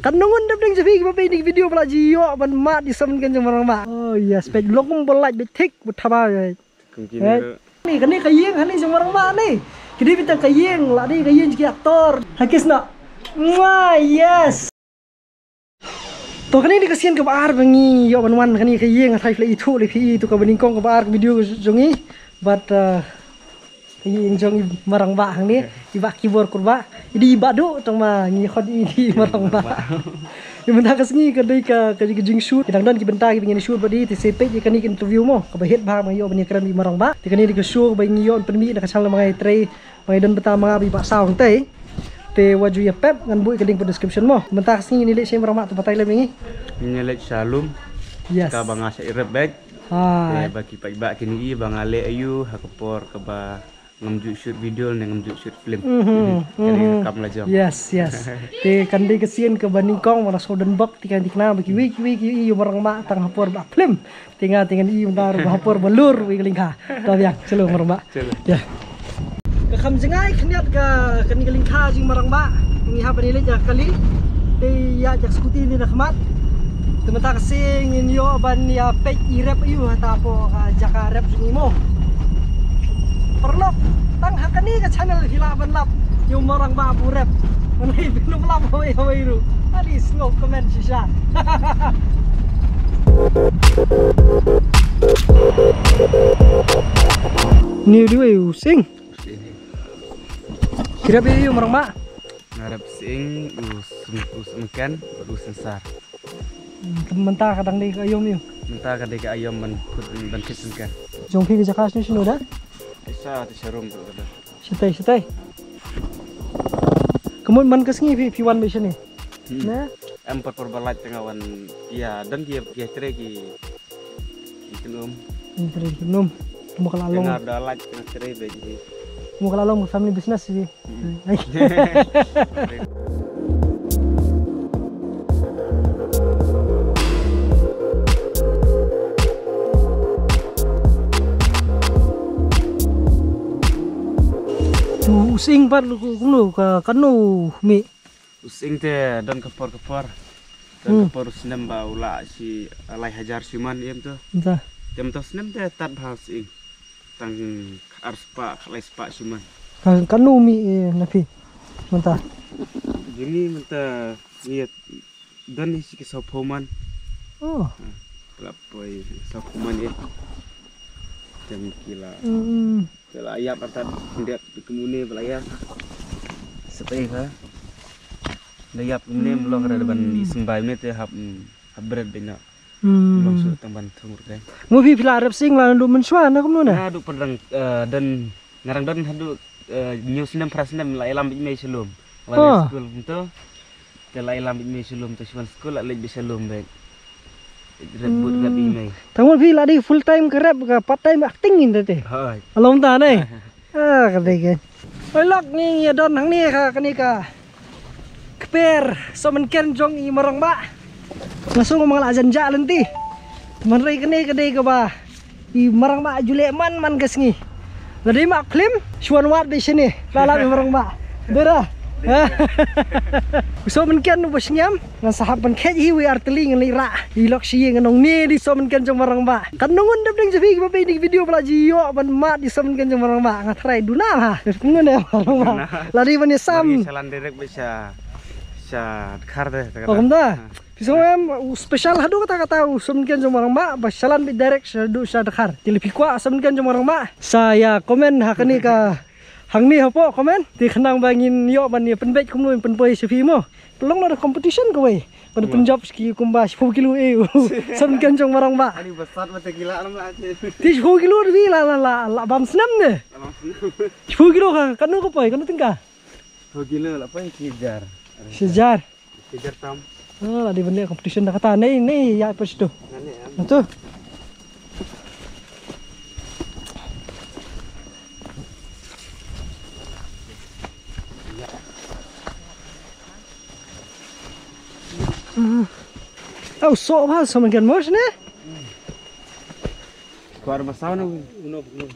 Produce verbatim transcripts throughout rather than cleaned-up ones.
Kan nongun dep deng jabi ba pei ni video ba la ji ïoh ban mad i Sohmynken jong Marangbah. Oh yes, peit long kumba lait beit thik ba thaba. Kum kine. Ni kane ka ïing hani jong Marangbah ni. Kidi bit ka ïing la ni ka ïing jong ki actor. Hakis na. Mwah, yes. To kane ni ka sien kaba ar ba ngi ïoh ban wan kane ka ïing, nga tharai phi la ithuh lei phi i to kaba nyngkong kaba ar ka video jong ngi. But uh, ka ïing jong i Marangbah hangne, i Bah Kibor Kurbah. I dei i Bah Duh tang ma ngi khot i dei i Marangbah. Ïa mynta ka sngi ka dei ka, ka, ka jingshoot. Ki dang don ki bynta kiba ngin shoot bad i, te sa peit ïa kane ka interview mo kaba hit bha ma ïoh ban ïakren i Marangbah. Te kane dei ka show ba ngi ïoh pynmih na ka channel Mangai Trei. Ba ngi don bynta ma nga bad i Bah Saw hangtei. Te wat ju ïa pep, ngan buh ïa ka link ha description mo. Mynta ka sngi ngin ïa leit sha Marangbah, to batai lem ïa ngi. Ngin ïa leit sha lum. Yes. Kaba nga sa ïarap beit. Ah. Te ba ki paidbah kin ïohi ba nga leh aïu ha ka por kaba ngam ju shoot video ne ngam ju shoot film. Mhm, mhm. Kane ka kam la jong. Yes, yes. Te kan dei ka sien kaba nyngkong ba la shu don bok te kan dei kane ba kiwei kiwei ki ïohi ïa u Marangbah tang ha por ba film. Te nga te ngan ïohi mynta ruh ha por ba lur ïa ka lyngkha. To biang, chalo Marangbah. Chalo. Ya. Ka kham jngai khyndiat ka kane ka lyngkha jong i Marangbah. Ngi hap ban ïaleit ïa ka kali. Te ïa ka scooty ni na khmat. Te mynta ka sngi ngin ïoh ban ïa peit i rep aïu hata hapoh ka jaka rep jong i mo. Paralok, tang ha kane ka channel phi lah ban lap ïa u Marangbah ba u rep. Mynta phin ym lap hawei hawei ruh. Adi sngewkmen shisha. Ni u dei u Sing. Ki rep ïa u Marangbah. Nga rep Sing, u Sm-, u Sohmynken, u Synsar. Hmm, te mynta ka dang dei ka aïom ïa u. Mynta ka dei ka aïom ban khut, ban khit Sohmynken. Jong phi ka jaka shano shano da? Isa te sharum tu da. Shatei, shatei. Ka mut man ka sngi phi, phi wan beit shane. Hmm. Na? Em por por ba lait te nga wan ïa don ki, ki trei ki, ki kynum. Ki trei ki kynum. Mo ka la long. Nga da lait te nga trei beit ki. Mo ka la long family business ki. Hmm. U Sing pat kumno ka, kano mih? U Sing te don ka por ka por. Don ka por u snem ba u lah shi lai hajar shimon ïa em to. Mynta. Te mynta u snem te tad bha u Sing. Tang ar spah, lai spah shimon. Ka, kano mih, eh, na phi mynta? Jong ngi mynta ngi don hi shi ki saw phew mon. Oh. Ha, la poi saw phew mon ïa. Te ki la. Hmm. Te la ïap artat khyndiat kumne ba la ïap. Shatei ka. La ïap kumne mlong ra ban i symbai ne te hap, hap bret beit na. Hmm. Mlong shu tang ban thung rkai. Mo phi phi la rep Sing la naduh mynshuwa ne kumno ne? Naduh pyrthang, eh, don, nga dang don haduh, eh, hynñiew snem phra snem la ïalam bad i mei sha lum. Wan skul mynta. Te la ïalam bad i mei sha lum, te shu wan skul la leit beit sha lum beit. Rep bad rep i mei. Tang mo phi la dei full time ka rep ka part time acting in te. Hooid. Along ta ne. Ah, ka dei ke. Oi lok ngi ïa don hangne ka kane ka kper Sohmynken jong i Marangbah. Nga sngew ma nga la jan jah lynti. Hynrei kane ka dei kaba i Marangbah ju leh man man ka sngi. Lada i Mak Phlim shu wan wad beit shane. La lap i Marangbah. Dei ra. Ha? U Sohmynken uba shngiam. Ngan sa hap ban khet hi wei ar tylli ngan leit rah. I lok shi ïing ngan ong ne dei Sohmynken jong Marangbah. Kan nongun dep deng jabi ba pei ni video ba la ji ïoh ban mad i Sohmynken jong Marangbah. Nga tharai duna ha. Ngun ne Marangbah. Duna. Lada i ban ïa sam. Bagi shalan direct beit sha, sha Dkhar te. Oh, kumta. Ha. Phi sngewthuh em, u special haduh katta katta u Sohmynken jong Marangbah, ba shalan beit direct sha haduh sha Dkhar. Te lada phi kwah Sohmynken jong Marangbah, sa ïa comment ha kane ka hangne hapoh comment. Te khnang ba ngin ïoh ban ïa pynbeit kumno ngin pynpoi sha phi mo. Pynlong na da competition kawei. Ban pynjop ki kumba shiphew kilo eh u Sohmynken jong Marangbah. Ani ba sat ba te ki la nam la che. Te shiphew kilo de la la la la bam snem ne. La bam snem. Shiphew kilo ka, kano ka poi, kano tyngka? Shiphew kilo la poi shi hajar. Shi hajar. Kejar tam. Ah, la dei ban leh competition da kata. Nei, nei, ïa pyrshah tu. Ngan leh, ah. Tu. Ah. Au, soh bha, soh man kan mos ne? Kwar basaw ne? Uno, uno.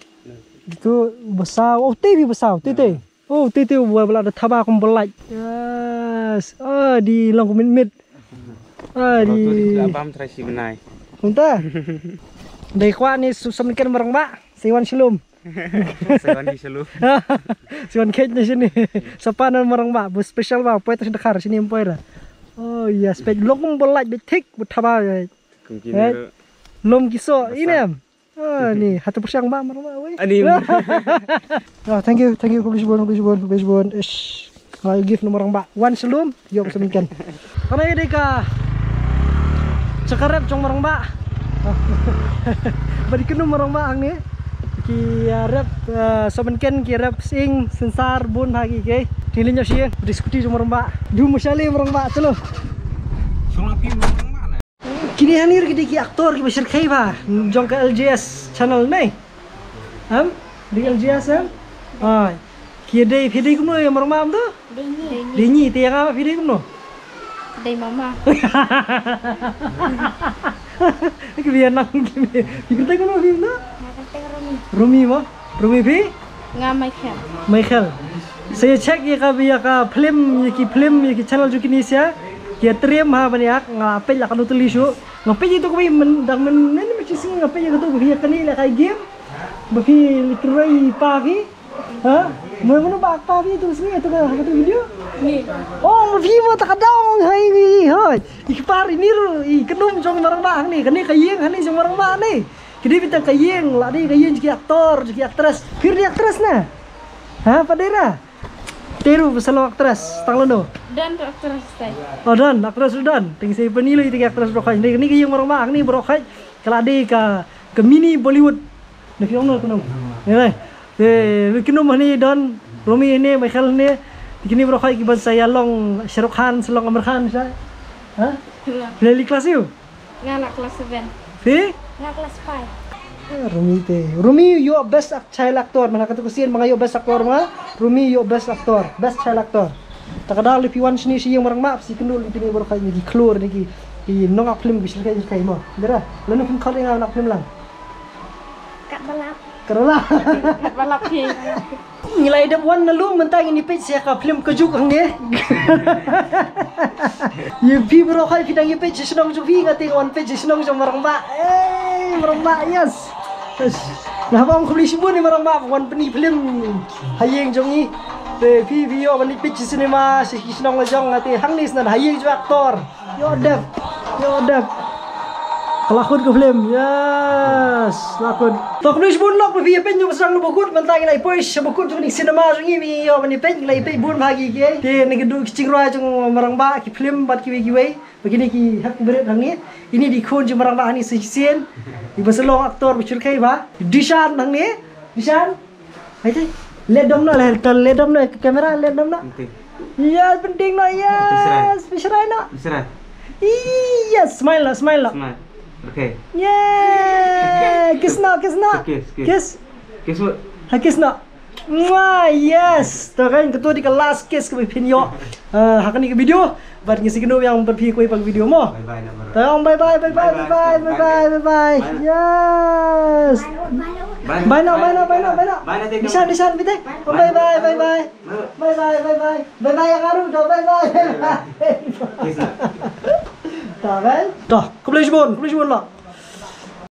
Itu basaw. Oh, te bi basaw, te, te. Oh, te te ba la da thaba kum ba lait. Yes. Oh, Di long kumne mit. Ah, di. Abam trai si benai. Kumta. Dei kwah ni su-, Somen Ken Marangbah. Seiwan shalom. Seiwan shalom. Seiwan khet ni sini. Sapa na Marangbah. Bu special ba. Poi tas dakar sini poi la. Oh iya, spek long kum bolaj betik. Bu thaba. Kum kini. Lom kiso inem. Ah, ni hatu persiang ba Marangbah wei. Ani. Oh, thank you, thank you, khublei shibun, khublei shibun, khublei shibun. Ish. Nga gift na Marangbah. Wan shalom, yo Somen Ken. Kana ïa dei ka chaka rep jong Marangbah. Ba dei kynum Marangbah hangne. Ki, ah, rep, ah, Somen Ken, ki rep Sing, Sensar, bun ha ki ke. Ki lin yo shi, diskuti jong Marangbah. Du mushali Marangbah, chalo. Shong la pi Marangbah na. Kine hangne ki dei ki actor kiba shyrkhei ba jong ka L J S channel ne. Em? Dei L J S em? Ai. Ki dei, phi dei kumno ïa Marangbah em tu? Dei ngi. Dei ngi, te ïa nga phi dei kumno? Dei mama. Ki biang nang ki. Phi kyrteng kumno phi em tu? Nga kyrteng Rumi. Rumi mo? Rumi phi? Nga Michael. Michael. Sa ïa check ïa ka, ïa ka film, ïa ki film, ïa ki channel jong kine sha. Ki ïa trim ha ban ïa nga peit la ka nu teli shu. Nga peit ïa tu ka bai men dang men men men chi sing nga peit ïa ka tu ba phi ïa kane la kai game. Ba phi li kroi pa phi. Ha? Mo mo ba pa phi tu sini tu ka, ka tu video. Ni. Oh, mo phi mo ta ka dang hai ni hoi. I ki par ini ru, i kynum jong Marangbah ni, kane ka ïing hani jong Marangbah ni. Ki dei beit tang ka ïing, la dei ka ïing jong ki actor, jong ki actress. Phi dei actress ne? Ha, pat dei ra? Te ruh ba sa long actress, tang lano? Don ruh actress tai. Oh, Don, actress ruh Don. Te ngi sa ïa pyni ïa ki actress baroh khoit. Ni, ni ka ïing Marangbah, ni baroh khoit. Ka la dei ka, ka mini Bollywood. Da phi ong no kynum. Ni lai. Te, kynum hani Don, Rumi hani, Michael hani. Te kine baroh khoit ki ban sa ïa long Shah Rukh Khan, sa long Aamir Khan, sa. Ha? Phi la leit class ïu? Nga la class seven. Phi? Nga class five. Eh, Rumi te. Rumi ïoh best ac-, child actor. Mynta katu ka sien ma nga ïoh best actor ma nga. Rumi ïoh best actor. Best child actor. Ta ka daw lei phi wan shane sha ïing Marangbah, phi kynduh lei phi ne baroh khoit ne ki khlur ne ki, ki nongap film ki shyrkhei shyrkhei mo. Dei ra. Lano phin khot ïa nga nongap film lang. Kat ba lap. Kat ba lap. Kat ba lap phi. Ngi la ïa dep wan na lum mynta ngin ïa peit sha ka film Kajuk hangne. Ïa phi baroh khoit phi dang ïa peit sha shnong jong phi, nga te nga wan peit sha shnong jong Marangbah. Eh, Marangbah, yes. Yes. Nga hap ong khublei shibun ïa Marangbah wan pyni film ha ïing jong ngi. Te phi phi ïoh ban ïa peit sha cinema sha ki shnong la jong, nga te hangne snan ha ïing jong actor. Ïoh dep. Ïoh dep. Ka la kut ka film. Yes. La kut. To khublei shibun lok ba phi ïa peit, ngi ba sdang ba kut, mynta ngi la ïa poi sha ba kut jong kane ka cinema jong ngi, ïoh ban ïa peit, ngi la ïa peit bun bha ki kiei. Te na ka duh ki jingrwai jong Marangbah, ki film bad kiwei kiwei. Ba kine ki hep ki barit hangne. Ine i dei khun jong Marangbah hangne sa shisien. I ba sa long actor ba shyrkhei ba. Dishan hangne. Dishan. Hai te. Leh dom noh, leh, leh dom noh, camera leh dom noh. Nanti. Yes, penting noh, yes. Pishrai noh. Pishrai. Yes, smile noh, smile noh. Smile. Okay. Yeah. Kiss noh, kiss noh. Kiss, kiss. Kiss. Kiss mo. Ha, kiss noh. Mwah, yes. To kan, kato dei ka last kiss kaba phin ïoh. Ah, ha kane ka video. Bad ngi sa ïakynduh biang bad phi ha kawei pat ka video mo. Bye bye, Namar. Tang bye bye, bye bye, bye bye, bye bye, bye bye. Yes. Bye. Bye now, bye now, bye now, bye now. Bye now, take care. Dishan, Dishan, bye bye. Bye bye, bye bye. Bye bye, bye bye. Bye bye, ïa nga ruh, bye bye. Bye bye. Yes, sir. Tang kan? To, khublei shibun, khublei shibun lah.